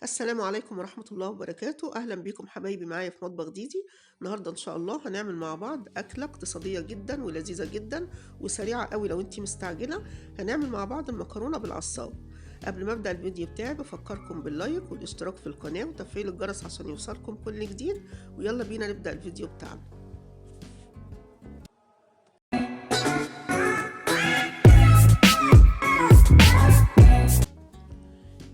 السلام عليكم ورحمة الله وبركاته. أهلا بيكم حبايبي معايا في مطبخ ديدي. النهاردة إن شاء الله هنعمل مع بعض أكلة اقتصادية جدا ولذيذة جدا وسريعة قوي لو انتي مستعجلة. هنعمل مع بعض المكرونة بالعصاج. قبل ما أبدأ الفيديو بتاعي بفكركم باللايك والاشتراك في القناة وتفعيل الجرس عشان يوصلكم كل جديد، ويلا بينا نبدأ الفيديو بتاعنا.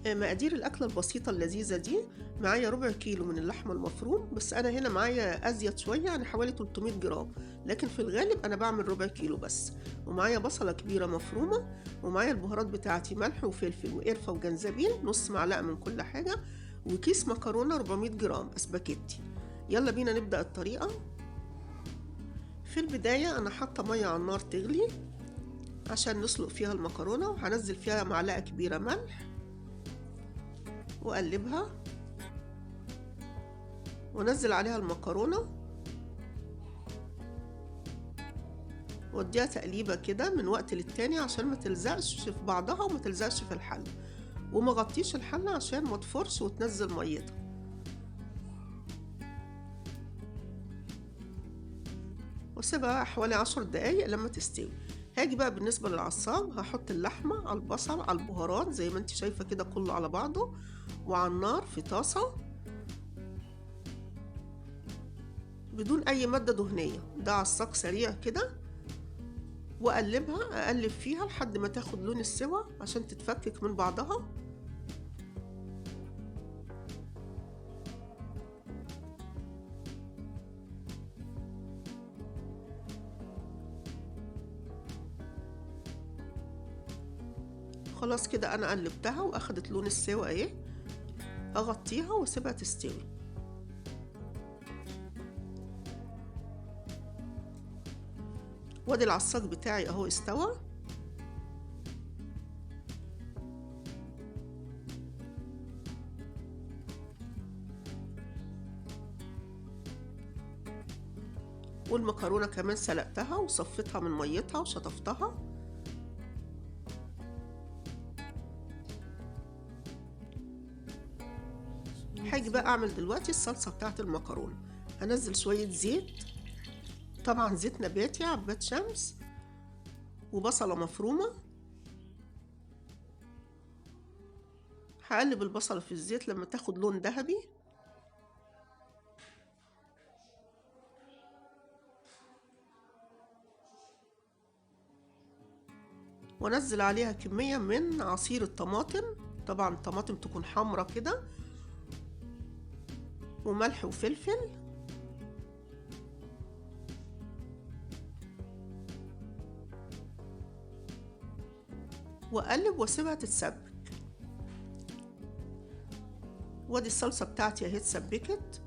مقادير الأكلة البسيطة اللذيذة دي: معايا ربع كيلو من اللحمة المفروم، بس أنا هنا معايا أزيد شوية، يعني حوالي 300 جرام، لكن في الغالب أنا بعمل ربع كيلو بس. ومعايا بصلة كبيرة مفرومة، ومعايا البهارات بتاعتي ملح وفلفل وقرفة وجنزبيل، نص معلقة من كل حاجة، وكيس مكرونة 400 جرام اسباجيتي. يلا بينا نبدأ الطريقة. في البداية أنا حاطة مية على النار تغلي عشان نسلق فيها المكرونة، وهنزل فيها معلقة كبيرة ملح واقلبها وانزل عليها المكرونه واديها تقليبه كده من وقت للتاني عشان ما تلزقش في بعضها وما تلزقش في الحلة، وما غطيش الحلة عشان ما تفرش وتنزل ميتها. واسيبها حوالي 10 دقايق لما تستوي. هاجي بقى بالنسبة للعصاج، هحط اللحمة على البصل على البهارات زي ما انت شايفه كده كله على بعضه، وعلى النار في طاسه بدون اي مادة دهنية. ده عصاج سريع كده، واقلبها اقلب فيها لحد ما تاخد لون السوا عشان تتفكك من بعضها. خلاص كده انا قلبتها واخدت لون السوا اهي. اغطيها واسيبها تستوي. وادي العصاج بتاعي اهو استوى. والمكرونة كمان سلقتها وصفيتها من ميتها وشطفتها. هاجي بقى اعمل دلوقتي الصلصه بتاعت المكرونه. هنزل شوية زيت، طبعا زيت نباتي عباد شمس، وبصله مفرومه. هقلب البصله في الزيت لما تاخد لون ذهبي. وانزل عليها كمية من عصير الطماطم، طبعا الطماطم تكون حمرا كده، وملح وفلفل. واقلب واسيبها تتسبك. وادي الصلصة بتاعتي اهي اتسبكت.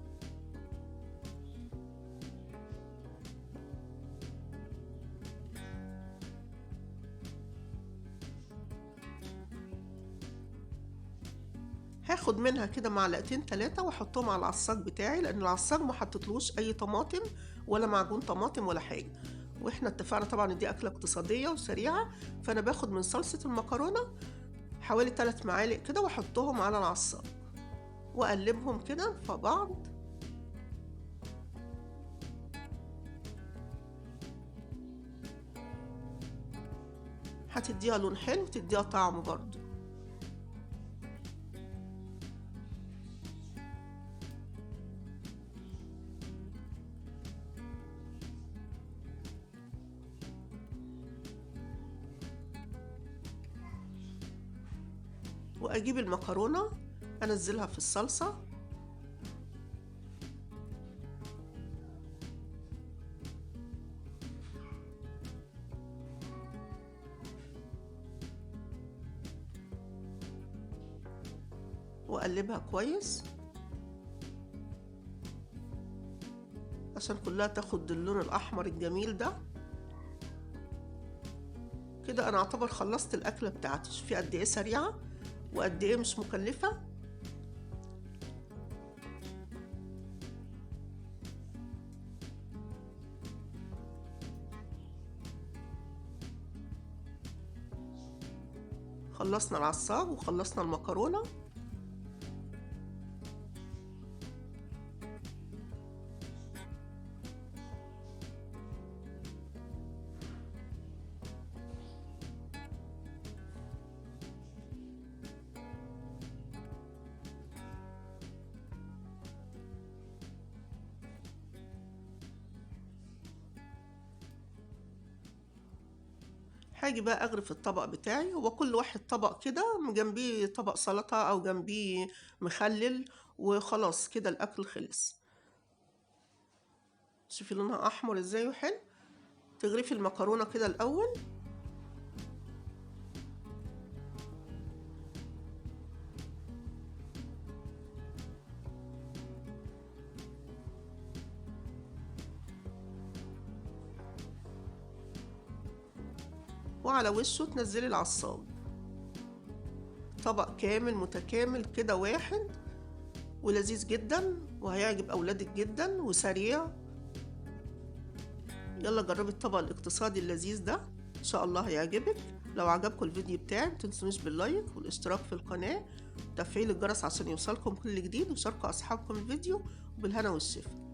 هاخد منها كده معلقتين 3 واحطهم على العصاج بتاعي، لان العصاج ما حطيتلوش اي طماطم ولا معجون طماطم ولا حاجة، واحنا اتفقنا طبعا ان دي اكله اقتصادية وسريعة. فانا باخد من صلصه المكرونه حوالي 3 معالق كده واحطهم على العصاج واقلبهم كده في بعض. هتديها لون حلو وتديها طعم برضو. واجيب المكرونه انزلها في الصلصه. واقلبها كويس عشان كلها تاخد اللون الاحمر الجميل ده. كده انا اعتبر خلصت الاكلة بتاعتي. شوفي قد ايه سريعة وقد ايه مش مكلفة. خلصنا العصاج وخلصنا المكرونة. هاجي بقى اغرف الطبق بتاعي، هو كل واحد طبق كده جنبيه طبق سلطة او جنبيه مخلل، وخلاص كده الاكل خلص. شوفي لونها احمر ازاي وحلو. تغرفي المكرونة كده الاول، وعلى وشه تنزلي العصاج. طبق كامل متكامل كده واحد، ولذيذ جدا وهيعجب اولادك جدا وسريع. يلا جربي الطبق الاقتصادي اللذيذ ده، ان شاء الله هيعجبك. لو عجبكم الفيديو بتاعي متنسونيش بال like والاشتراك في القناة وتفعيل الجرس عشان يوصلكم كل جديد، وشاركوا اصحابكم الفيديو، وبالهنا والشفا.